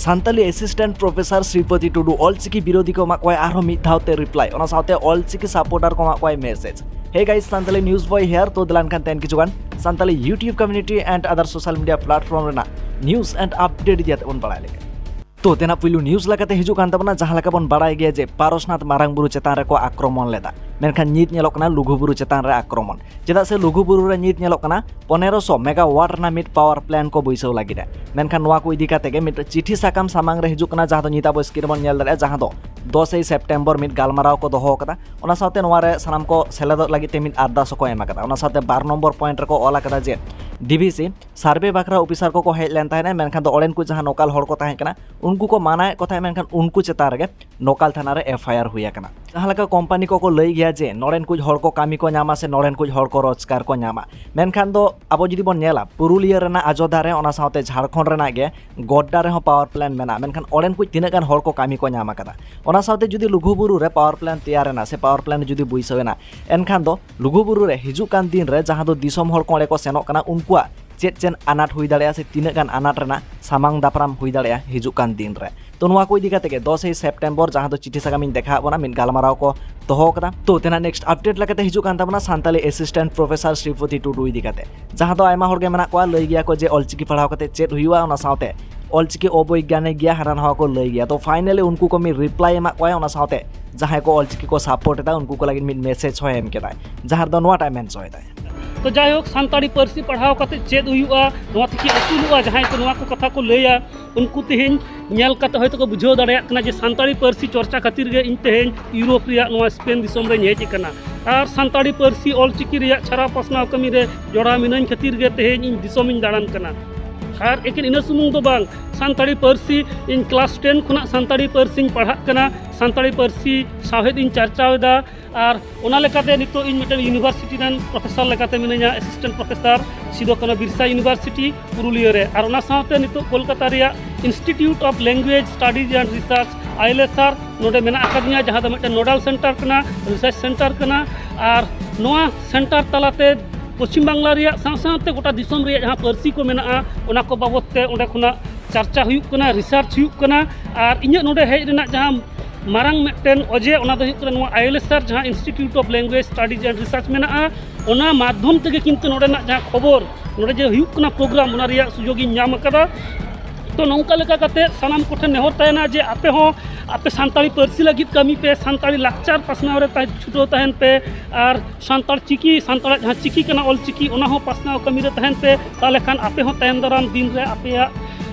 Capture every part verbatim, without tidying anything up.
Santali assistant professor Sripati ᱴᱩᱰᱩ ᱚᱞᱪᱤᱠᱤ ᱵᱤᱨᱳᱫᱷᱤ ᱠᱚ ᱮᱢᱟᱜ ᱠᱚᱣᱟᱭ ᱟᱨᱦᱚᱸ ᱢᱤᱫ ᱫᱷᱟᱣ ᱛᱮ ᱨᱤᱯᱞᱟᱭ, ᱚᱱᱟ ᱥᱟᱶᱛᱮ ᱚᱞᱪᱤᱠᱤ ᱥᱟᱯᱳᱨᱴᱟᱨ ᱠᱚ ᱮᱢᱟᱜ ᱠᱚᱣᱟᱭ message. Hey guys, Santali News Boy here. ᱛᱚ ᱫᱮᱞᱟᱱ ᱠᱷᱟᱱ ᱛᱮᱦᱮᱧ ᱠᱤᱪᱷᱩ ᱜᱟᱱ Santali YouTube community and other social media platform ᱨᱮᱱᱟᱜ news and update ᱤᱫᱤ ᱠᱟᱛᱮ ᱵᱚᱱ ᱵᱟᱲᱟᱭ ᱞᱮᱜᱮ᱾ ᱛᱚ ᱛᱮᱱᱟᱜ ᱯᱩᱭᱞᱩ ᱱᱤᱭᱩᱡᱽ ᱞᱮᱠᱟᱛᱮ ᱦᱤᱡᱩᱜ ᱠᱟᱱ ᱛᱟᱵᱚᱱᱟ, ᱡᱟᱦᱟᱸ ᱞᱮᱠᱟ ᱵᱚᱱ ᱵᱟᱲᱟᱭ ᱜᱮᱭᱟ ᱡᱮ ᱯᱟᱨᱚᱥᱱᱟᱛᱷ ᱢᱟᱨᱟᱝ ᱵᱩᱨᱩ ᱪᱮᱛᱟᱱ ᱨᱮᱠᱚ ᱟᱠᱨᱚᱢᱚᱱ ᱞᱮᱫᱟ, ᱢᱮᱱᱠᱷᱟᱱ ᱱᱤᱛ ᱧᱮᱞᱚᱜ ᱠᱟᱱᱟ ᱞᱩᱜᱩ ᱵᱩᱨᱩ ᱪᱮᱛᱟᱱ ᱨᱮ ᱟᱠᱨᱚᱢᱚᱱ᱾ ᱪᱮᱫᱟᱜ ᱥᱮ ᱞᱩᱜᱩ ᱵᱩᱨᱩ ᱨᱮ ᱱᱤᱛ ᱧᱮᱞᱚᱜ ᱠᱟᱱᱟ ᱯᱚᱱᱮᱨᱚᱥᱚ ᱢᱮᱜᱟᱣᱟᱴ ᱨᱮᱱᱟᱜ ᱢᱤᱫ ᱯᱟᱣᱟᱨ ᱯᱞᱮᱱᱴ ᱠᱚ ᱵᱟᱹᱭᱥᱟᱹᱣ ᱞᱟᱹᱜᱤᱫ᱾ ᱢᱮᱱᱠᱷᱟᱱ ᱱᱚᱣᱟ ᱠᱚ ᱤᱫᱤ ᱠᱟᱛᱮ ᱜᱮ ᱢᱤᱫ ᱪᱤᱴᱷᱤ ᱥᱟᱠᱟᱢ ᱥᱟᱢᱟᱝ ᱨᱮ ᱦᱤᱡᱩᱜ ᱠᱟᱱᱟ, ᱡᱟᱦᱟᱸ ᱫᱚ ᱱᱤᱛ ᱟᱵᱚ ᱥᱠᱨᱤᱱ ᱨᱮᱵᱚᱱ ᱧᱮᱞ ᱫᱟᱲᱮᱭᱟᱜᱼᱟ, ᱡᱟᱦᱟᱸ ᱫᱚ ᱫᱚᱥᱮᱭ ᱥᱮᱯᱴᱮᱢᱵᱚᱨ ᱢᱤᱫ ᱜᱟᱞᱢᱟᱨᱟᱣ ᱠᱚ ᱫᱚᱦᱚ ᱟᱠᱟᱫᱟ᱾ ᱚᱱᱟ ᱥᱟᱶᱛᱮ ᱱᱚᱣᱟ ᱨᱮ ᱥᱟᱱᱟᱢ ᱠᱚ ᱥᱮᱞᱮᱫᱚᱜ ᱞᱟᱹᱜᱤᱫ ᱛᱮ ᱢᱤᱫ ᱟᱨᱫᱟᱥ ᱦᱚᱸᱠᱚ ᱮᱢ ᱟᱠᱟᱫᱟ᱾ ᱚᱱᱟ ᱥᱟᱶᱛᱮ ᱵᱟᱨ ᱱᱚᱢᱵᱚᱨ ᱯᱚᱭᱮᱱᱴ ᱨᱮᱠᱚ ᱚᱞ ᱟᱠᱟᱫᱟ ᱡᱮ ᱰᱤᱵᱷᱤᱥᱤ ᱥᱟᱨᱵᱷᱮ ᱵᱟᱠᱷᱨᱟ ᱚᱯᱷᱤᱥᱟᱨ ᱠᱚᱠᱚ ᱦᱮᱡ ᱞᱮᱱ ᱛᱟᱦᱮᱸᱱᱟ, ᱢᱮᱱᱠᱷᱟᱱ ᱫᱚ ᱚᱸᱰᱮᱱ ᱠᱚ ᱡᱟᱦᱟᱸ ᱱᱚᱠᱟᱞ ᱦᱚᱲ ᱠᱚ ᱛᱟᱦᱮᱸ ᱠᱟᱱᱟ, ᱩᱱᱠᱩ ᱠᱚ ᱢᱟᱱᱟᱭᱮᱫ ᱠᱚ ᱛᱟᱦᱮᱸᱫ, ᱢᱮᱱᱠᱷᱟᱱ ᱩᱱᱠᱩ ᱪᱮᱛᱟᱱ ᱨᱮᱜᱮ ᱱᱚᱠᱟᱞ ᱛᱷᱟᱱᱟ ᱨᱮ ᱮᱯᱷ ᱟᱭ ᱟᱨ ᱦᱩᱭ ᱟᱠᱟᱱᱟ᱾ ᱡᱟᱦᱟᱸ ᱞᱮᱠᱟ ᱠᱳᱢᱯᱟᱱᱤ ᱠᱚᱠᱚ ᱞᱟᱹᱭ ᱜᱮᱭᱟ ᱡᱮ ᱱᱚᱰᱮᱱ ᱠᱩᱡ ᱦᱚᱲ ᱠᱚ ᱠᱟᱹᱢᱤ ᱠᱚ ᱧᱟᱢᱟ ᱥᱮ ᱱᱚᱰᱮᱱ ᱠᱩᱡ ᱦᱚᱲ ᱠᱚ ᱨᱳᱡᱽᱜᱟᱨ ᱠᱚ ᱧᱟᱢᱟ, ᱢᱮᱱᱠᱷᱟᱱ ᱫᱚ ᱟᱵᱚ ᱡᱩᱫᱤ ᱵᱚᱱ ᱧᱮᱞᱟ ᱯᱩᱨᱩᱞᱤᱭᱟᱹ ᱨᱮᱱᱟᱜ ᱚᱡᱳᱫᱽᱫᱷᱟ ᱨᱮ, ᱚᱱᱟ ᱥᱟᱶᱛᱮ ᱡᱷᱟᱲᱠᱷᱚᱸᱰ ᱨᱮᱱᱟᱜ ᱜᱮ ᱜᱚᱰᱰᱟ ᱨᱮᱦᱚᱸ ᱯᱟᱣᱟᱨ ᱯᱞᱮᱱᱴ ᱢᱮᱱᱟᱜᱼᱟ, ᱢᱮᱱᱠᱷᱟᱱ ᱚᱸᱰᱮᱱ ᱠᱩᱡ ᱛᱤᱱᱟᱹᱜ ᱜᱟᱱ ᱦᱚᱲ ᱠᱚ ᱠᱟᱹᱢᱤ ᱠᱚ ᱧᱟᱢ ᱟᱠᱟᱫᱟ? ᱚᱱᱟ ᱥᱟᱶᱛᱮ ᱡᱩᱫᱤ ᱞᱩᱜᱩᱵᱩᱨᱩ ᱨᱮ ᱯᱟᱣᱟᱨ ᱯᱞᱮᱱᱴ ᱛᱮᱭᱟᱨ ᱮᱱᱟ ᱥᱮ ᱯᱟᱣᱟᱨ ᱯᱞᱮᱱᱴ ᱡᱩᱫᱤ ᱵᱟᱹᱭᱥᱟᱹᱣ ᱮᱱᱟ, ᱮᱱᱠᱷᱟᱱ ᱫᱚ ᱞᱩᱜᱩᱵᱩᱨᱩ ᱨᱮ ᱦᱤᱡᱩᱜ ᱠᱟᱱ ᱫᱤᱱ ᱨᱮ ᱡᱟᱦᱟᱸ ᱫᱚ ᱫᱤᱥᱚᱢ ᱦᱚᱲ ᱠᱚ ᱚᱸᱰᱮ ᱠᱚ ᱥᱮᱱᱚᱜ ᱠᱟᱱᱟ, ᱩᱱᱠᱩᱣᱟᱜ ᱪᱮᱫ ᱪᱮᱫ ᱟᱱᱟᱴ ᱦᱩᱭ ᱫᱟᱲᱮᱭᱟᱜᱼᱟ ᱥᱮ ᱛᱤᱱᱟᱹᱜ ᱜᱟᱱ ᱟᱱᱟᱴ ᱨᱮᱱᱟᱜ ᱥᱟᱢᱟᱝ ᱫᱟᱯᱨᱟᱢ ᱦᱩᱭ ᱫᱟᱲᱮᱭᱟᱜᱼᱟ ᱦᱤᱡᱩᱜ ᱠᱟᱱ ᱫᱤᱱ ᱨᱮ? ᱛᱚ ᱱᱚᱣᱟ ᱠᱚ ᱤᱫᱤ ᱠᱟᱛᱮ ᱜᱮ ᱫᱚᱥᱮᱭ ᱥᱮᱯᱴᱮᱢᱵᱚᱨ, ᱡᱟᱦᱟᱸ ᱫᱚ ᱪᱤᱴᱷᱤ ᱥᱟᱠᱟᱢ ᱤᱧ ᱫᱮᱠᱷᱟᱣᱟᱫ ᱵᱚᱱᱟ, ᱢᱤᱫ ᱜᱟᱞᱢᱟᱨᱟᱣ ᱠᱚ ᱫᱚᱦᱚ ᱟᱠᱟᱫᱟ᱾ ᱛᱚ ᱛᱮᱱᱟᱜ ᱱᱮᱠᱥᱴ ᱟᱯᱰᱮᱴ ᱞᱮᱠᱟᱛᱮ ᱦᱤᱡᱩᱜ ᱠᱟᱱ ᱛᱟᱵᱚᱱᱟ ᱥᱟᱱᱛᱟᱞᱤ ᱮᱥᱤᱥᱴᱮᱱᱴ ᱯᱨᱚᱯᱷᱮᱥᱟᱨ ᱥᱨᱤᱯᱚᱛᱤ ᱴᱩᱰᱩ ᱤᱫᱤ ᱠᱟᱛᱮ, ᱡᱟᱦᱟᱸ ᱫᱚ ᱟᱭᱢᱟ ᱦᱚᱲ ᱜᱮ ᱢᱮᱱᱟᱜ ᱠᱚᱣᱟ ᱞᱟᱹᱭ ᱜᱮᱭᱟ ᱠᱚ ᱡᱮ ᱚᱞᱪᱤᱠᱤ ᱯᱟᱲᱦᱟᱣ ᱠᱟᱛᱮ ᱪᱮᱫ ᱦᱩᱭᱩᱜᱼᱟ, ᱚᱱᱟ ᱥᱟᱶᱛᱮ ᱚᱞᱪᱤᱠᱤ ᱚᱵᱳᱭᱜᱟᱱᱤᱠ ᱜᱮᱭᱟ, ᱦᱟᱱᱟ ᱱᱟᱣᱟ ᱠᱚ ᱞᱟᱹᱭ ᱜᱮᱭᱟ᱾ ᱛᱚ ᱯᱷᱟᱭᱱᱟᱞᱤ ᱩᱱᱠᱩ ᱠᱚ ᱢᱤᱫ ᱨᱤᱯᱞᱟᱭ ᱮᱢᱟᱜ ᱠᱚᱣᱟᱭ, ᱚᱱᱟ ᱥᱟᱶᱛᱮ ᱡᱟᱦᱟᱸᱭ ᱠᱚ ᱚᱞᱪᱤᱠᱤ ᱠᱚ ᱥᱟᱯᱳᱨᱴ ᱮᱫᱟ ᱩᱱᱠᱩ ᱠᱚ ᱞᱟᱹᱜᱤᱫ ᱢᱤᱫ ᱢᱮᱥᱮᱡᱽ ᱦᱚᱸᱭ ᱮᱢ ᱠᱮᱫᱟᱭ, ᱡᱟᱦᱟᱸ ᱨᱮᱫᱚ ᱱᱚᱣᱟᱴᱟᱜ ᱢᱮᱱ ᱦᱚᱪᱚᱭᱮᱫᱟᱭ᱾ ᱛᱚ ᱡᱟᱭᱦᱳᱠ, ᱥᱟᱱᱛᱟᱲᱤ ᱯᱟᱹᱨᱥᱤ ᱯᱟᱲᱦᱟᱣ ᱠᱟᱛᱮ ᱪᱮᱫ ᱦᱩᱭᱩᱜᱼᱟ, ᱱᱚᱣᱟ ᱛᱮᱠᱤ ᱟᱹᱥᱩᱞᱚᱜᱼᱟ, ᱡᱟᱦᱟᱸᱭ ᱠᱚ ᱱᱚᱣᱟ ᱠᱚ ᱠᱟᱛᱷᱟ ᱠᱚ ᱞᱟᱹᱭᱟ, ᱩᱱᱠᱩ ᱛᱮᱦᱮᱧ ᱧᱮᱞ ᱠᱟᱛᱮ ᱦᱚᱭᱛᱳ ᱠᱚ ᱵᱩᱡᱷᱟᱹᱣ ᱫᱟᱲᱮᱭᱟᱜ ᱠᱟᱱᱟ ᱡᱮ ᱥᱟᱱᱛᱟᱲᱤ ᱯᱟᱹᱨᱥᱤ ᱪᱚᱨᱪᱟ ᱠᱷᱟᱹᱛᱤᱨ ᱜᱮ ᱤᱧ ᱛᱮᱦᱮᱧ ᱤᱭᱩᱨᱳᱯ ᱨᱮᱭᱟᱜ ᱱᱚᱣᱟ ᱥᱯᱮᱱ ᱫᱤᱥᱚᱢ ᱨᱮᱧ ᱦᱮᱡ ᱟᱠᱟᱱᱟ᱾ ᱟᱨ ᱥᱟᱱᱛᱟᱲᱤ ᱯᱟᱹᱨᱥᱤ ᱚᱞᱪᱤᱠᱤ ᱨᱮᱭᱟᱜ ᱪᱷᱟᱨᱟᱣ ᱯᱟᱥᱱᱟᱣ ᱠᱟᱹᱢᱤ ᱨᱮ ᱡᱚᱲᱟᱣ ᱢᱤᱱᱟᱹᱧ ᱠᱷᱟᱹᱛᱤᱨ ᱜᱮ ᱛᱮᱦᱮᱧ ᱤᱧ ᱫᱤᱥᱚᱢᱤᱧ ᱫᱟᱬᱟᱱ ᱠᱟᱱᱟ᱾ ᱟᱨ ᱮᱠᱮᱱ ᱤᱱᱟᱹ ᱥᱩᱢᱩᱝ ᱫᱚ ᱵᱟᱝ, ᱥᱟᱱᱛᱟᱲᱤ ᱯᱟᱹᱨᱥᱤ, ᱤᱧ ᱠᱞᱟᱥ ᱴᱮᱱ ᱠᱷᱚᱱᱟᱜ ᱥᱟᱱᱛᱟᱲᱤ ᱯᱟᱹᱨᱥᱤᱧ ᱯᱟᱲᱦᱟᱜ ᱠᱟᱱᱟ, ᱥᱟᱱᱛᱟᱲᱤ ᱯᱟᱹᱨᱥᱤ ᱥᱟᱶᱦᱮᱫ ᱤᱧ ᱪᱟᱨᱪᱟᱣ ᱮᱫᱟ᱾ ᱟᱨ ᱚᱱᱟ ᱞᱮᱠᱟᱛᱮ ᱱᱤᱛᱚᱜ ᱤᱧ ᱢᱤᱫᱴᱮᱱ ᱤᱭᱩᱱᱤᱵᱷᱟᱨᱥᱤᱴᱤ ᱨᱮᱱ ᱯᱨᱚᱯᱷᱮᱥᱚᱨ ᱞᱮᱠᱟᱛᱮ ᱢᱤᱱᱟᱹᱧᱟ, assistant professor Sidho Kanho Birsa university Purulia ᱨᱮ᱾ ᱟᱨ ᱚᱱᱟ ᱥᱟᱶᱛᱮ ᱱᱤᱛᱚᱜ ᱠᱳᱞᱠᱟᱛᱟ ᱨᱮᱭᱟᱜ Institute of Language Studies and Research, ᱟᱭᱮᱞᱮᱥᱟᱨ, ᱱᱚᱰᱮ ᱢᱮᱱᱟᱜ ᱟᱠᱟᱫᱤᱧᱟ, ᱡᱟᱦᱟᱸ ᱫᱚ ᱢᱤᱫᱴᱮᱱ ᱱᱳᱰᱟᱞ ᱥᱮᱱᱴᱟᱨ ᱠᱟᱱᱟ, ᱨᱤᱥᱟᱨᱪ ᱥᱮᱱᱴᱟᱨ ᱠᱟᱱᱟ᱾ ᱟᱨ ᱱᱚᱣᱟ ᱥᱮᱱᱴᱟᱨ ᱛᱟᱞᱟᱛᱮ ᱯᱚᱪᱷᱤᱢ ᱵᱟᱝᱞᱟ ᱨᱮᱭᱟᱜ ᱥᱟᱶ ᱥᱟᱶᱛᱮ ᱜᱚᱴᱟ ᱫᱤᱥᱚᱢ ᱨᱮᱭᱟᱜ ᱡᱟᱦᱟᱸ ᱯᱟᱹᱨᱥᱤ ᱠᱚ ᱢᱮᱱᱟᱜᱼᱟ, ᱚᱱᱟ ᱠᱚ ᱵᱟᱵᱚᱛ ᱛᱮ ᱚᱸᱰᱮ ᱠᱷᱚᱱᱟᱜ ᱪᱟᱨᱪᱟ ᱦᱩᱭᱩᱜ ᱠᱟᱱᱟ, ᱨᱤᱥᱟᱨᱪ ᱦᱩᱭᱩᱜ ᱠᱟᱱᱟ᱾ ᱟᱨ ᱤᱧᱟᱹᱜ ᱱᱚᱰᱮ ᱦᱮᱡ ᱨᱮᱱᱟᱜ ᱡᱟᱦᱟᱸ ᱢᱟᱨᱟᱝ ᱢᱤᱫᱴᱮᱱ ᱚᱡᱮ, ᱚᱱᱟ ᱫᱚ ᱦᱩᱭᱩᱜ ᱠᱟᱱᱟ ᱱᱚᱣᱟ ᱟᱭᱮᱞᱮᱥᱟᱨ, ᱡᱟᱦᱟᱸ Institute of Language Studies and Research ᱢᱮᱱᱟᱜᱼᱟ, ᱚᱱᱟ ᱢᱟᱫᱽᱫᱷᱚᱢ ᱛᱮᱜᱮ ᱠᱤᱱᱛᱩ ᱱᱚᱰᱮᱱᱟᱜ ᱡᱟᱦᱟᱸ ᱠᱷᱚᱵᱚᱨ, ᱱᱚᱰᱮ ᱡᱮ ᱦᱩᱭᱩᱜ ᱠᱟᱱᱟ ᱯᱨᱳᱜᱨᱟᱢ, ᱚᱱᱟ ᱨᱮᱭᱟᱜ ᱥᱩᱡᱳᱜᱽ ᱤᱧ ᱧᱟᱢ ᱟᱠᱟᱫᱟ᱾ ᱛᱚ ᱱᱚᱝᱠᱟ ᱞᱮᱠᱟ ᱠᱟᱛᱮ ᱥᱟᱱᱟᱢ ᱠᱚᱴᱷᱮᱱ ᱱᱮᱦᱚᱨ ᱛᱟᱦᱮᱱᱟ ᱡᱮ ᱟᱯᱮ ᱦᱚᱸ ᱟᱯᱮ ᱥᱟᱱᱛᱟᱲᱤ ᱯᱟᱹᱨᱥᱤ ᱞᱟᱹᱜᱤᱫ ᱠᱟᱹᱢᱤ ᱯᱮ, ᱥᱟᱱᱛᱟᱲᱤ ᱞᱟᱠᱪᱟᱨ ᱯᱟᱥᱱᱟᱣ ᱨᱮ ᱛᱟᱦᱮᱸ, ᱪᱷᱩᱴᱟᱹᱣ ᱛᱟᱦᱮᱱ ᱯᱮ, ᱟᱨ ᱥᱟᱱᱛᱟᱲ ᱪᱤᱠᱤ, ᱥᱟᱱᱛᱟᱲᱟᱜ ᱡᱟᱦᱟᱸ ᱪᱤᱠᱤ ᱠᱟᱱᱟ, ᱚᱞ ᱪᱤᱠᱤ, ᱚᱱᱟ ᱦᱚᱸ ᱯᱟᱥᱱᱟᱣ ᱠᱟᱹᱢᱤ ᱨᱮ ᱛᱟᱦᱮᱱ ᱯᱮ᱾ ᱛᱟᱦᱚᱞᱮ ᱠᱷᱟᱱ ᱟᱯᱮ ᱦᱚᱸ ᱛᱟᱭᱚᱢ ᱫᱟᱨᱟᱢ ᱫᱤᱱ ᱨᱮ ᱟᱯᱮᱭᱟᱜ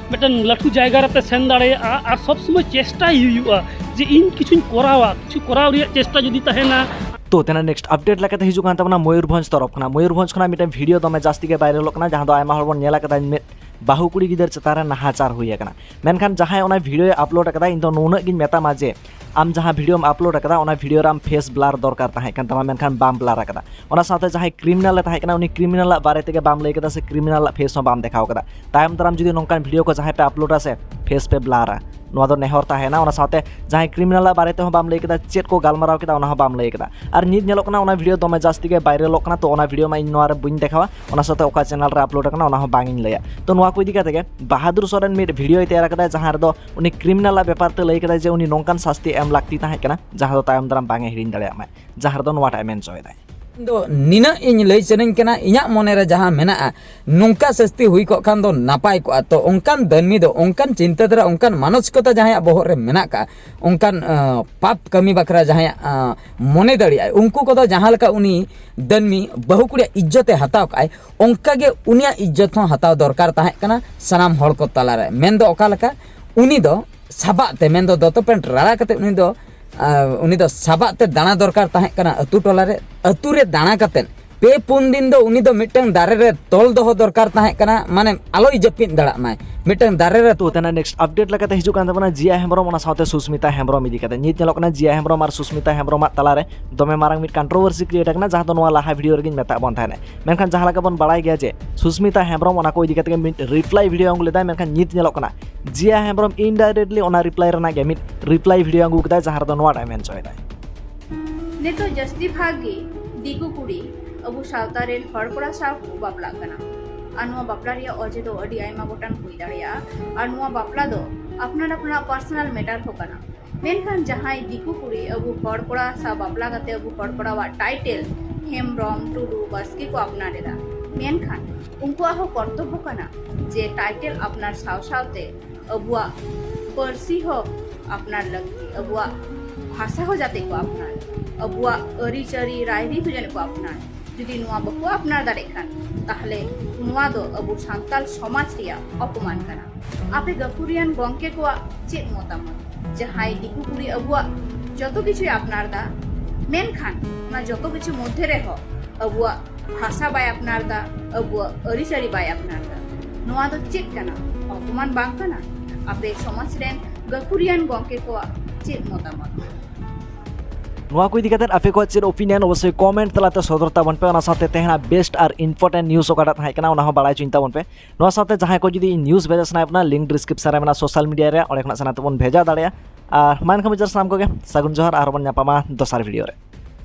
ᱢᱤᱫᱴᱮᱱ ᱞᱟᱹᱴᱩ ᱡᱟᱭᱜᱟ ᱨᱮᱯᱮ ᱥᱮᱱ ᱫᱟᱲᱮᱭᱟᱜᱼᱟ᱾ ᱟᱨ ᱥᱚᱵ ᱥᱚᱢᱚᱭ ᱪᱮᱥᱴᱟᱭ ᱦᱩᱭᱩᱜᱼᱟ ᱡᱮ ᱤᱧ ᱠᱤᱪᱷᱩᱧ ᱠᱚᱨᱟᱣᱟ, ᱠᱤᱪᱷᱩ ᱠᱚᱨᱟᱣ ᱨᱮᱭᱟᱜ ᱪᱮᱥᱴᱟ ᱡᱩᱫᱤ ᱛᱟᱦᱮᱱᱟ᱾ ᱛᱚ ᱛᱮᱱᱟᱜ ᱱᱮᱠᱥᱴ ᱟᱯᱰᱮᱴ ᱞᱮᱠᱟᱛᱮ ᱦᱤᱡᱩᱜ ᱠᱟᱱ ᱛᱟᱵᱚᱱᱟ ᱢᱚᱭᱩᱨᱵᱷᱚᱸᱡᱽ ᱛᱚᱨᱚᱯ ᱠᱷᱚᱱᱟᱜ᱾ ᱢᱚᱭᱩᱨᱵᱷᱚᱸᱡᱽ ᱠᱷᱚᱱᱟᱜ ᱢᱤᱫᱴᱮᱱ ᱵᱷᱤᱰᱤᱭᱳ ᱫᱚᱢᱮ ᱡᱟᱹᱥᱛᱤ ᱜᱮ ᱵᱷᱟᱭᱨᱟᱞᱚᱜ ᱠᱟᱱᱟ, ᱡᱟᱦᱟᱸ ᱫᱚ ᱟᱭᱢᱟ ᱦᱚᱲ ᱵᱚᱱ ᱧᱮᱞ ᱟᱠᱟᱫᱟ ᱢᱤᱫ ᱵᱟᱹᱦᱩ ᱠᱩᱲᱤ ᱜᱤᱫᱟᱹᱨ ᱪᱮᱛᱟᱱ ᱨᱮ ᱱᱟᱦᱟᱪᱟᱨ ᱦᱩᱭ ᱟᱠᱟᱱᱟ᱾ ᱢᱮᱱᱠᱷᱟᱱ ᱡᱟᱦᱟᱸᱭ ᱚᱱᱟ ᱵᱷᱤᱰᱤᱭᱳᱭ ᱟᱯᱞᱳᱰ ᱟᱠᱟᱫᱟ, ᱤᱧ ᱫᱚ ᱱᱩᱱᱟᱹᱜ ᱜᱤᱧ ᱢᱮᱛᱟᱢᱟ ᱡᱮ ᱟᱢ ᱡᱟᱦᱟᱸ ᱵᱷᱤᱰᱤᱭᱳᱢ ᱟᱯᱞᱳᱰ ᱟᱠᱟᱫᱟ, ᱚᱱᱟ ᱵᱷᱤᱰᱤᱭᱳ ᱨᱮ ᱟᱢ ᱯᱷᱮᱥ ᱵᱞᱟᱨ ᱫᱚᱨᱠᱟᱨ ᱛᱟᱦᱮᱸ ᱠᱟᱱ ᱛᱟᱢᱟ, ᱢᱮᱱᱠᱷᱟᱱ ᱵᱟᱢ ᱵᱞᱟᱨ ᱟᱠᱟᱫᱟ᱾ ᱚᱱᱟ ᱥᱟᱶᱛᱮ ᱡᱟᱦᱟᱸᱭ ᱠᱨᱤᱢᱤᱱᱟᱞ ᱮ ᱛᱟᱦᱮᱸ ᱠᱟᱱᱟ, ᱩᱱᱤ ᱠᱨᱤᱢᱤᱱᱟᱞᱟᱜ ᱵᱟᱨᱮ ᱛᱮᱜᱮ ᱵᱟᱢ ᱞᱟᱹᱭ ᱠᱟᱫᱟ ᱥᱮ ᱠᱨᱤᱢᱤᱱᱟᱞᱟᱜ ᱯᱷᱮᱥ ᱦᱚᱸ ᱵᱟᱢ ᱫᱮᱠᱷᱟᱣ ᱠᱟᱫᱟ᱾ ᱛᱟᱭᱚᱢ ᱫᱟᱨᱟᱢ ᱡᱩᱫᱤ ᱱᱚᱝᱠᱟᱱ ᱵᱷᱤᱰᱤᱭᱳ ᱠᱚ ᱡᱟᱦᱟᱸᱭ ᱯᱮ ᱟᱯᱞᱳᱰᱟ ᱥᱮ, ᱯᱷᱮᱥ ᱯᱮ ᱵᱞᱟᱨᱟ, ᱱᱚᱣᱟ ᱫᱚ ᱱᱮᱦᱚᱨ ᱛᱟᱦᱮᱱᱟ᱾ ᱚᱱᱟ ᱥᱟᱶᱛᱮ ᱡᱟᱦᱟᱸᱭ ᱠᱨᱤᱢᱤᱱᱟᱞᱟᱜ ᱵᱟᱨᱮ ᱛᱮᱦᱚᱸ ᱵᱟᱢ ᱞᱟᱹᱭ ᱠᱮᱫᱟ, ᱪᱮᱫ ᱠᱚ ᱜᱟᱞᱢᱟᱨᱟᱣ ᱠᱮᱫᱟ ᱚᱱᱟ ᱦᱚᱸ ᱵᱟᱢ ᱞᱟᱹᱭ ᱠᱮᱫᱟ᱾ ᱟᱨ ᱱᱤᱛ ᱧᱮᱞᱚᱜ ᱠᱟᱱᱟ ᱚᱱᱟ ᱵᱷᱤᱰᱤᱭᱳ ᱫᱚᱢᱮ ᱡᱟᱹᱥᱛᱤ ᱜᱮ ᱵᱷᱟᱭᱨᱟᱞᱚᱜ ᱠᱟᱱᱟ, ᱛᱚ ᱚᱱᱟ ᱵᱷᱤᱰᱤᱭᱳ ᱢᱟ ᱤᱧ ᱱᱚᱣᱟ ᱨᱮ ᱵᱟᱹᱧ ᱫᱮᱠᱷᱟᱣᱟ, ᱚᱱᱟ ᱥᱟᱶᱛᱮ ᱚᱠᱟ ᱪᱮᱱᱮᱞ ᱨᱮ ᱟᱯᱞᱳᱰ ᱟᱠᱟᱱᱟ ᱚᱱᱟ ᱦᱚᱸ ᱵᱟᱝ ᱤᱧ ᱞᱟᱹᱭᱟ᱾ ᱛᱚ ᱱᱚᱣᱟ ᱠᱚ ᱤᱫᱤ ᱠᱟᱛᱮ ᱜᱮ ᱵᱟᱦᱟᱫᱩᱨ ᱥᱚᱨᱮᱱ ᱢᱤᱫ ᱵᱷᱤᱰᱤᱭᱳᱭ ᱛᱮᱭᱟᱨ ᱟᱠᱟᱫᱟ, ᱡᱟᱦᱟᱸ ᱨᱮᱫᱚ ᱩᱱᱤ ᱠᱨᱤᱢᱤᱱᱟᱞᱟᱜ ᱵᱮᱯᱟᱨ ᱛᱮ ᱞᱟᱹᱭ ᱠᱮᱫᱟᱭ ᱡᱮ ᱩᱱᱤ ᱱᱚᱝᱠᱟᱱ ᱥᱟᱥᱛᱤ ᱮᱢ ᱞᱟᱹᱠᱛᱤ ᱛᱟᱦᱮᱸ ᱠᱟᱱᱟ, ᱡᱟᱦᱟᱸ ᱫᱚ ᱛᱟᱭᱚᱢ ᱫᱟᱨᱟᱢ ᱵᱟᱝ ᱮ ᱦᱤᱲᱤᱧ ᱫᱟᱲᱮᱭᱟᱜ ᱢᱟᱭ, ᱡᱟᱦᱟᱸ ᱨᱮᱫᱚ ᱱᱚᱣᱟᱴᱟᱜ ᱮ ᱢᱮᱱ ᱦᱚᱪᱚᱭᱮᱫᱟᱭ᱾ ᱤᱧ ᱫᱚ ᱱᱤᱱᱟᱹᱜ ᱤᱧ ᱞᱟᱹᱭ ᱥᱟᱱᱟᱧ ᱠᱟᱱᱟ, ᱤᱧᱟᱹᱜ ᱢᱚᱱᱮᱨᱮ ᱡᱟᱦᱟᱸ ᱢᱮᱱᱟᱜᱼᱟ, ᱱᱚᱝᱠᱟ ᱥᱟᱹᱥᱛᱤ ᱦᱩᱭ ᱠᱚᱜ ᱠᱷᱟᱱ ᱫᱚ ᱱᱟᱯᱟᱭ ᱠᱚᱜᱼᱟ᱾ ᱛᱚ ᱚᱱᱠᱟᱱ ᱫᱟᱹᱱᱢᱤ ᱫᱚ, ᱚᱱᱠᱟᱱ ᱪᱤᱱᱛᱟᱹ ᱫᱷᱟᱨᱟ, ᱚᱱᱠᱟᱱ ᱢᱟᱱᱚᱥᱤᱠᱚᱛᱟ ᱡᱟᱦᱟᱸᱭᱟᱜ ᱵᱚᱦᱚᱜ ᱨᱮ ᱢᱮᱱᱟᱜ ᱠᱟᱜᱼᱟ, ᱚᱱᱠᱟᱱ, ᱟᱸ, ᱯᱟᱯ ᱠᱟᱹᱢᱤ ᱵᱟᱠᱷᱨᱟ ᱡᱟᱦᱟᱸᱭᱟᱜ, ᱟᱸ, ᱢᱚᱱᱮ ᱫᱟᱲᱮᱭᱟᱜᱼᱟᱭ, ᱩᱱᱠᱩ ᱠᱚᱫᱚ ᱡᱟᱦᱟᱸ ᱞᱮᱠᱟ ᱩᱱᱤ ᱫᱟᱹᱱᱢᱤ ᱵᱟᱹᱦᱩ ᱠᱩᱲᱤᱭᱟᱜ ᱤᱡᱽᱡᱚᱛᱮ ᱦᱟᱛᱟᱣ ᱠᱟᱜᱼᱟᱭ, ᱚᱱᱠᱟᱜᱮ ᱩᱱᱤᱭᱟᱜ ᱤᱡᱽᱡᱚᱛ ᱦᱚᱸ ᱦᱟᱛᱟᱣ ᱫᱚᱨᱠᱟᱨ ᱛᱟᱦᱮᱸ ᱠᱟᱱᱟ ᱥᱟᱱᱟᱢ ᱦᱚᱲ ᱠᱚ ᱛᱟᱞᱟᱨᱮ᱾ ᱢᱮᱱᱫᱚ ᱚᱠᱟ ᱞᱮᱠᱟ? ᱩᱱᱤ ᱫᱚ ᱥᱟᱵᱟᱜ ᱛᱮ, ᱢᱮᱱᱫᱚ ᱫᱚᱛᱚ ᱯᱮᱱᱴ ᱨᱟᱲᱟ ᱠᱟᱛᱮ ᱩᱱᱤ ᱫᱚ, ᱟᱸ, ᱩᱱᱤ ᱫᱚ ᱥᱟᱵᱟᱜ ᱛᱮ ᱫᱟᱬᱟ ᱫᱚᱨᱠᱟᱨ ᱛᱟᱦᱮᱸ ᱠᱟᱱᱟ ᱟᱹᱛᱩ ᱴᱚᱞᱟ ᱨᱮ᱾ ᱟᱹᱛᱩ ᱨᱮ ᱫᱟᱬᱟ ᱠᱟᱛᱮ ᱯᱮ ᱯᱩᱱ ᱫᱤᱱ ᱫᱚ ᱩᱱᱤ ᱫᱚ ᱢᱤᱫᱴᱟᱝ ᱫᱟᱨᱮ ᱨᱮ ᱛᱚᱞ ᱫᱚᱦᱚ ᱫᱚᱨᱠᱟᱨ ᱛᱟᱦᱮᱸ ᱠᱟᱱᱟ, ᱢᱟᱱᱮ ᱟᱞᱚᱭ ᱡᱟᱹᱯᱤᱫ ᱫᱟᱲᱟᱜ ᱢᱟᱭ ᱢᱤᱫᱴᱟᱝ ᱫᱟᱨᱮ ᱨᱮ᱾ ᱛᱚ ᱛᱮᱱᱟᱜ ᱱᱮᱠᱥᱴ ᱟᱯᱰᱮᱴ ᱞᱮᱠᱟᱛᱮ ᱦᱤᱡᱩᱜ ᱠᱟᱱ ᱛᱟᱵᱚᱱᱟ ᱡᱤᱭᱟ ᱦᱮᱢᱵᱨᱚᱢ, ᱚᱱᱟ ᱥᱟᱶᱛᱮ ᱥᱩᱥᱢᱤᱛᱟ ᱦᱮᱢᱵᱨᱚᱢ ᱤᱫᱤ ᱠᱟᱛᱮ᱾ ᱱᱤᱛ ᱧᱮᱞᱚᱜ ᱠᱟᱱᱟ ᱡᱤᱭᱟ ᱦᱮᱢᱵᱨᱚᱢ ᱟᱨ ᱥᱩᱥᱢᱤᱛᱟ ᱦᱮᱢᱵᱨᱚᱢᱟᱜ ᱛᱟᱞᱟᱨᱮ ᱫᱚᱢᱮ ᱢᱟᱨᱟᱝ ᱢᱤᱫ ᱠᱚᱱᱴᱨᱳᱵᱷᱟᱨᱥᱤ ᱠᱨᱤᱭᱮᱴ ᱟᱠᱟᱱᱟ, ᱡᱟᱦᱟᱸ ᱫᱚ ᱱᱚᱣᱟ ᱞᱟᱦᱟ ᱵᱷᱤᱰᱤᱭᱳ ᱨᱮᱜᱤᱧ ᱢᱮᱛᱟᱜ ᱵᱚᱱ ᱛᱟᱦᱮᱸᱱᱟ᱾ ᱢᱮᱱᱠᱷᱟᱱ ᱡᱟᱦᱟᱸ ᱞᱮᱠᱟ ᱵᱚᱱ ᱵᱟᱲᱟᱭ ᱜᱮᱭᱟ ᱡᱮ ᱥᱩᱥᱢᱤᱛᱟ ᱦᱮᱢᱵᱨᱚᱢ ᱚᱱᱟ ᱠᱚ ᱤᱫᱤ ᱠᱟᱛᱮ ᱜᱮ ᱢᱤᱫ ᱨᱤᱯᱞᱟᱭ ᱵᱷᱤᱰᱤᱭᱳ ᱟᱹᱜᱩ ᱞᱮᱫᱟᱭ, ᱢᱮᱱᱠᱷᱟᱱ ᱱᱤᱛ ᱧᱮᱞᱚᱜ ᱠᱟᱱᱟ ᱡᱤᱭᱟ ᱦᱮᱢᱵᱨᱚᱢ ᱤᱱᱰᱟᱭᱨᱮᱠᱴᱞᱤ ᱚᱱᱟ ᱨᱤᱯᱞᱟᱭ ᱨᱮᱱᱟᱜ ᱜᱮ ᱢᱤᱫ ᱨᱤᱯᱞᱟᱭ ᱵᱷᱤᱰᱤᱭᱳ ᱟᱹᱜᱩ ᱠᱮᱫᱟᱭ, ᱡᱟᱦᱟᱸ ᱨᱮᱫᱚ ᱱᱚᱣᱟᱴᱟᱜ ᱢᱮᱱ ᱦᱚᱪᱚᱭᱮᱫᱟᱭ᱾ ᱱᱤᱛᱚᱜ ᱡᱟᱹᱥᱛᱤ ᱵᱷᱟᱜᱽ ᱜᱮ ᱫᱤᱠᱩ ᱠᱩᱲᱤ ᱟᱵᱚ ᱥᱟᱶᱛᱟ ᱨᱮᱱ ᱦᱚᱲ ᱠᱚᱲᱟ ᱥᱟᱶ ᱠᱚ ᱵᱟᱯᱞᱟᱜ ᱠᱟᱱᱟ᱾ ᱟᱨ ᱱᱚᱣᱟ ᱵᱟᱯᱞᱟ ᱨᱮᱭᱟᱜ ᱚᱡᱮ ᱫᱚ ᱟᱹᱰᱤ ᱟᱭᱢᱟ ᱜᱚᱴᱟᱝ ᱦᱩᱭ ᱫᱟᱲᱮᱭᱟᱜᱼᱟ᱾ ᱟᱨ ᱱᱚᱣᱟ ᱵᱟᱯᱞᱟ ᱫᱚ ᱟᱯᱱᱟᱨ ᱟᱯᱱᱟᱨᱟᱜ ᱯᱟᱨᱥᱚᱱᱟᱞ ᱢᱮᱴᱟᱨ ᱦᱚᱸ ᱠᱟᱱᱟ᱾ ᱢᱮᱱᱠᱷᱟᱱ ᱡᱟᱦᱟᱸᱭ ᱫᱤᱠᱩ ᱠᱩᱲᱤ ᱟᱵᱚ ᱦᱚᱲ ᱠᱚᱲᱟ ᱥᱟᱶ ᱵᱟᱯᱞᱟ ᱠᱟᱛᱮ ᱟᱵᱚ ᱦᱚᱲ ᱠᱚᱲᱟᱣᱟᱜ ᱴᱟᱭᱴᱮᱞ ᱦᱮᱢᱵᱨᱚᱢ, ᱴᱩᱰᱩ, ᱵᱟᱥᱠᱮ ᱠᱚ ᱟᱯᱱᱟᱨ ᱮᱫᱟ, ᱢᱮᱱᱠᱷᱟᱱ ᱩᱱᱠᱩᱣᱟᱜ ᱦᱚᱸ ᱠᱚᱨᱛᱚᱵᱵᱚ ᱠᱟᱱᱟ ᱡᱮ ᱴᱟᱭᱴᱮᱞ ᱟᱯᱱᱟᱨ ᱥᱟᱶ ᱥᱟᱶᱛᱮ ᱟᱵᱚᱣᱟᱜ ᱯᱟᱹᱨᱥᱤ ᱦᱚᱸ ᱟᱯᱱᱟᱨ ᱞᱟᱹᱠᱛᱤ, ᱟᱵᱚᱣᱟᱜ ᱵᱷᱟᱥᱟ ᱦᱚᱸ ᱡᱟᱛᱮ ᱠᱚ ᱟᱯᱱᱟᱨ, ᱟᱵᱚᱣᱟᱜ ᱟᱹᱨᱤᱪᱟᱹᱞᱤ ᱨᱟᱭᱨᱤᱛ ᱦᱚᱸ ᱡᱟᱹᱱᱤᱡ ᱠᱚ ᱟᱯᱱᱟᱨ᱾ ᱡᱩᱫᱤ ᱱᱚᱣᱟ ᱵᱟᱠᱚ ᱟᱯᱱᱟᱨ ᱫᱟᱲᱮᱭᱟᱜ ᱠᱷᱟᱱ, ᱛᱟᱦᱞᱮ ᱱᱚᱣᱟ ᱫᱚ ᱟᱵᱚ ᱥᱟᱱᱛᱟᱲ ᱥᱚᱢᱟᱡᱽ ᱨᱮᱭᱟᱜ ᱚᱯᱚᱢᱟᱱ ᱠᱟᱱᱟ᱾ ᱟᱯᱮ ᱜᱟᱹᱠᱷᱩᱲᱤᱭᱟᱱ ᱜᱚᱢᱠᱮ ᱠᱚᱣᱟᱜ ᱪᱮᱫ ᱢᱚᱛᱟᱢᱚᱛ? ᱡᱟᱦᱟᱸᱭ ᱫᱤᱠᱩ ᱠᱩᱲᱤ ᱟᱵᱚᱣᱟᱜ ᱡᱚᱛᱚ ᱠᱤᱪᱷᱩᱭ ᱟᱯᱱᱟᱨ ᱫᱟ, ᱢᱮᱱᱠᱷᱟᱱ ᱚᱱᱟ ᱡᱚᱛᱚ ᱠᱤᱪᱷᱩ ᱢᱚᱫᱽᱫᱷᱮ ᱨᱮᱦᱚᱸ ᱟᱵᱚᱣᱟᱜ ᱵᱷᱟᱥᱟ ᱵᱟᱭ ᱟᱯᱱᱟᱨ ᱫᱟ, ᱟᱵᱚᱣᱟᱜ ᱟᱹᱨᱤᱪᱟᱹᱞᱤ ᱵᱟᱭ ᱟᱯᱱᱟᱨ ᱫᱟ᱾ ᱱᱚᱣᱟ ᱫᱚ ᱪᱮᱫ ᱠᱟᱱᱟ? ᱚᱯᱚᱢᱟᱱ ᱵᱟᱝ ᱠᱟᱱᱟ? ᱟᱯᱮ ᱥᱚᱢᱟᱡᱽ ᱨᱮᱱ ᱜᱟᱹᱠᱷᱩᱲᱤᱭᱟᱱ ᱜᱚᱢᱠᱮ ᱠᱚᱣᱟᱜ ᱪᱮᱫ ᱢᱚᱛᱟᱢᱚᱛ? ᱱᱚᱣᱟ ᱠᱚ ᱤᱫᱤ ᱠᱟᱛᱮ ᱟᱯᱮ ᱠᱚᱣᱟᱜ ᱪᱮᱫ ᱳᱯᱤᱱᱤᱭᱚᱱ, ᱚᱵᱚᱥᱥᱳᱭ ᱠᱚᱢᱮᱱᱴ ᱛᱟᱞᱟᱛᱮ ᱥᱚᱫᱚᱨ ᱛᱟᱵᱚᱱ ᱯᱮ᱾ ᱚᱱᱟ ᱥᱟᱶᱛᱮ ᱛᱮᱦᱮᱧᱟᱜ ᱵᱮᱥᱴ ᱟᱨ ᱤᱢᱯᱚᱨᱴᱮᱱᱴ ᱱᱤᱭᱩᱡᱽ ᱚᱠᱟᱴᱟᱜ ᱛᱟᱦᱮᱸ ᱠᱟᱱᱟ, ᱚᱱᱟ ᱦᱚᱸ ᱵᱟᱲᱟᱭ ᱦᱚᱪᱚᱧ ᱛᱟᱵᱚᱱ ᱯᱮ᱾ ᱱᱚᱣᱟ ᱥᱟᱶᱛᱮ ᱡᱟᱦᱟᱸᱭ ᱠᱚ ᱡᱩᱫᱤ ᱱᱤᱭᱩᱡᱽ ᱵᱷᱮᱡᱟ ᱥᱟᱱᱟᱭᱮᱫ ᱵᱚᱱᱟ, ᱞᱤᱝᱠ ᱰᱤᱥᱠᱨᱤᱯᱥᱚᱱ ᱨᱮ ᱢᱮᱱᱟᱜᱼᱟ ᱥᱳᱥᱟᱞ ᱢᱤᱰᱤᱭᱟ ᱨᱮᱭᱟᱜ, ᱚᱸᱰᱮ ᱠᱷᱚᱱᱟᱜ ᱥᱟᱱᱟᱢ ᱛᱮᱵᱚᱱ ᱵᱷᱮᱡᱟ ᱫᱟᱲᱮᱭᱟᱜᱼᱟ᱾ ᱟᱨ ᱢᱟ ᱮᱱᱠᱷᱟᱱ ᱢᱩᱪᱟᱹᱫ ᱥᱟᱱᱟᱢ ᱠᱚᱜᱮ ᱥᱟᱹᱜᱩᱱ ᱡᱚᱦᱟᱨ, ᱟᱨᱦᱚᱸ ᱵᱚᱱ ᱧᱟᱯᱟᱢᱟ ᱫᱚᱥᱟᱨ ᱵᱷᱤᱰᱤᱭᱳ ᱨᱮ᱾